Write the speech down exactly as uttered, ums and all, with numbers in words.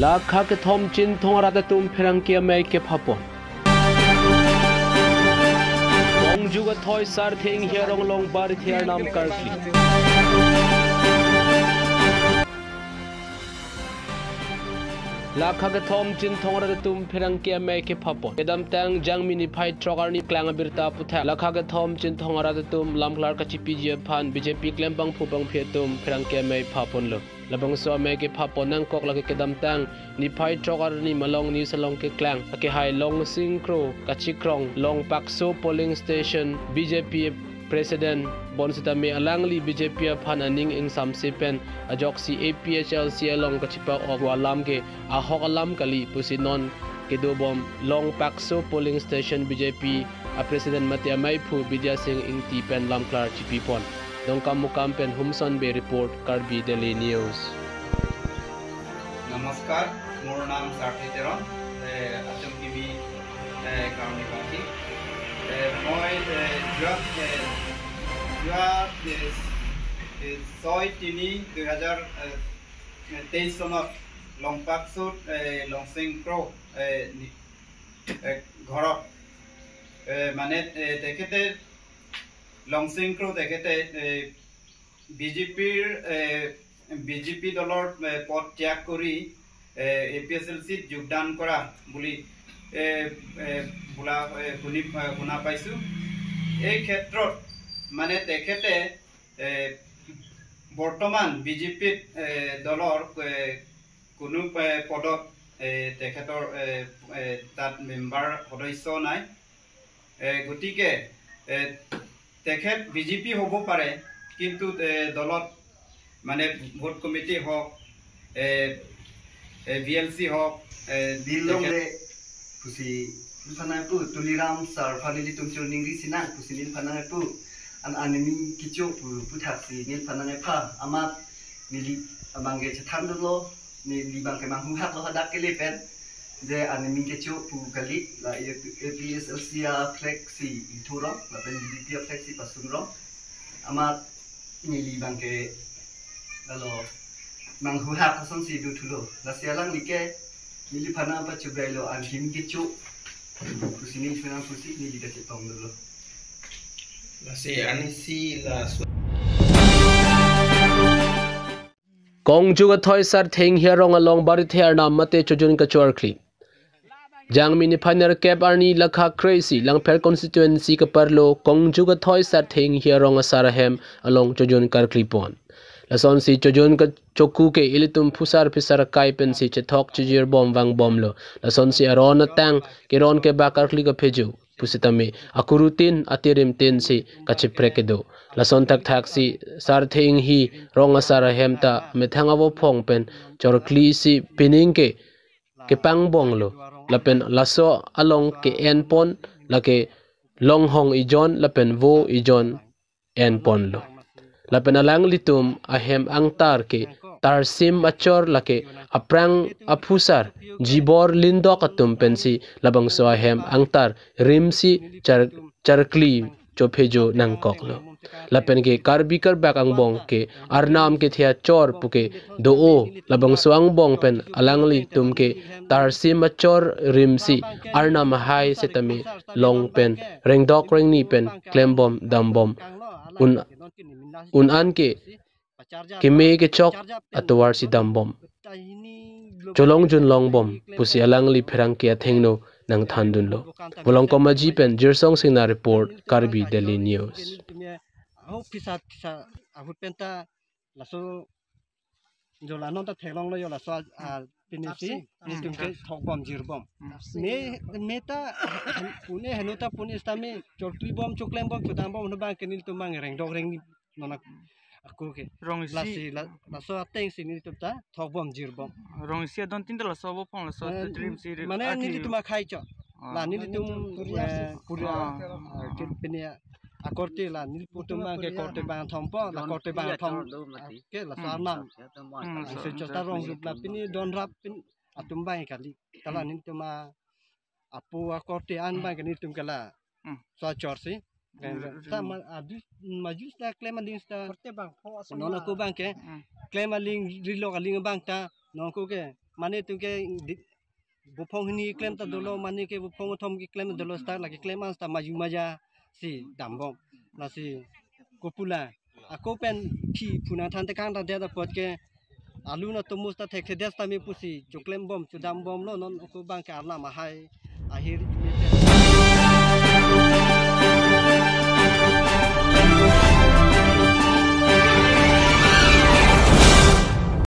Lakha kethom Chinthong arat atum pherangke amei kephapon. Kongju kethoi Sarthe Inghi arong along Barithe arnam karkli. Lakha kethom Chinthong arat atum pherangke amei kephapon. Kedamtang Jangmi niphai throk arni keklang abirta aputhak lakha kethom Chinthong arat atum lamklar kachipiji aphan B J P klembangphu bangphi atum pherangke amei phaponlo. Labangso amei kephapon nangkok lake kedamtang niphai throk arni Malong News along keklang akehai Longsing Kro kachikrong Longpakso polling station B J P president bonsitame alangli B J P aphan aning ingsamse pen ajoksi A P H L C along kachipa-ok alam ke ahok alam kali pusi non kedobom Longpakso polling station B J P a president mate ameiphu Bidya Sing Ingti pen lamklar chipipon. Dongkamukam pen Humson Bey report, Karbi Daily News. নমস্কাৰ, মোৰ নাম সাৰ্থী তেৰণ, এ, আছাম টিভি, এ, গাঁও নিবাসী। এ, মই, এ, যোৱা, এ, যোৱা, এ, এ, ছয় তিনি দুই হাজাৰ তেইছ চনত লংপাকচুত, এ, লংচেং ক্ৰ, এ, নি-, এ, ঘৰত, এ, মানে, এ, তেখেতে, লংচেং ক্ৰ তেখেতে, এ, বিজেপিৰ, এ, বিজেপি দলৰ, এ, পদ ত্যাগ কৰি, এ, এ পি এছ এল চিত যোগদান কৰা বুলি, এ, এ, বোলা, এ, শুনি, এ, শুনা পাইছোঁ। এই ক্ষেত্ৰত মানে তেখেতে, এ, বৰ্তমান বিজেপিত, এ, দলৰ, এ, কোনো, এ, পদত, এ, তেখেতৰ, এ, এ, তাত মেম্বাৰ সদস্য নাই। এ, গতিকে, এ, তেখেত বিজেপি হ'ব পাৰে, কিন্তু, এ, দলত মানে ভোট কমিটি হওক, এ, এ, ভি এল চি হওক, এ, Dilong le pusi nilphan nangpu, Tuliram sir phan nelitum choningri sinang pusi nilphan nangpu. An animing kecho pu puthaksi nilphan nangpha amat neli abang ke chethan dolo, neli bang ke manghuhak lo hadak kele pen. Je animing kecho pu kali la A P S L C a flag si ithurong lapen B J P a flag si pasunrong. Amat neli bang ke lalo manghuhak asonsi dothulo. Lasi alangli ke neliphan nangpachubai lo, an him kecho pusi neli phan nangpusi neli kachetong dolo. Lasi anisi la Kongju kethoi Sarthe Inghi arong along Barithe arnam mate chojun kachorkli. Jangmi niphai nerkep arni lakha kre-isi Langpher constituency kaparlo Kongju kethoi Sarthe Inghi arong asar ahem along chojun karklipon. Lasonsi chojun kachoku ke ilitum phusar phisar kai pensi chethok chijir bom vangbomlo. Lasonsi aron atang keron kebak karkli kaphejo pusitame akurutin atirimtin si kachiprek kedo. Lason thakthaksi Sarthe Inghi rong asar ahem ta methang avophong pen chorkli si pining ke kepangbonglo. Lapen laso along ke-enpon lake longhong ijon lapen vo ijon enponlo. Lapen alanglitum ahem angtar ke tarsim achor lake aphrang aphusar jibor lindok atum pensi labangso ahem angtar rimsi char charkli chophejo nangkoklo. Lapen ke Karbi karbak angbong ke arnam kethe achor puke do-o, labangso angbong pen alanglitum ke tarsim achor rimsi arnam ahai setame long pen rengdok rengni pen klembom dambom un un an ke keme kechok atovar si dambom cholong junlongbom pusi alangli pherangke athengno nangthandunlo. Volongkom Aji pen Jirsong Singnar report, Karbi Daily News. Ahok phisa phisa ahut penta laso jola non ta theklonglo yo laso a pinisi nitum ke thokbom jirbom. Me me ta pune henu ta pune sitame chortui bom choklem bom chotang bom henu bang ke nelitum bang rengdok rengni non ak- aku ke. Rong isi. Lasi la- laso ateng si nelitum ta thokbom jirbom. Rong isi adon tin ta laso abo phong laso Eh, trim si ri- mane ah, nelitum akhai cho. Ah. La nelitum Puri eh, asi. Puri Ah. Ah, ke pini akorte la nelitum bang ke korte bang thompo la korte bang thom. Ke la Hmm. Sarnam. Hmm, Ang so- so chota so- rong rup la pini don rap pin atum bang kali. Kala nelitum a apu akorte an bang ke nelitum kala. Hmm. So chor si. Hmm. Ta ma abis majus ta klem aling ta. Korte bang pho asam. Non aku bang ke. Hmm. Klem aling rilok aling bang ta. Non aku ke. mane atum ke di-, bophong hini keklem ta dolo, mane ke bophong kethom keklem ta dolo, seta lake keklem an seta maju maja si dambom. Lasi kopulo, ako pen thi phuna than tekang ta det apot ke alun atomo seta thekthedet seta me pusi choklembom chodambomlo, non ako abang ke arnam ahai ahir.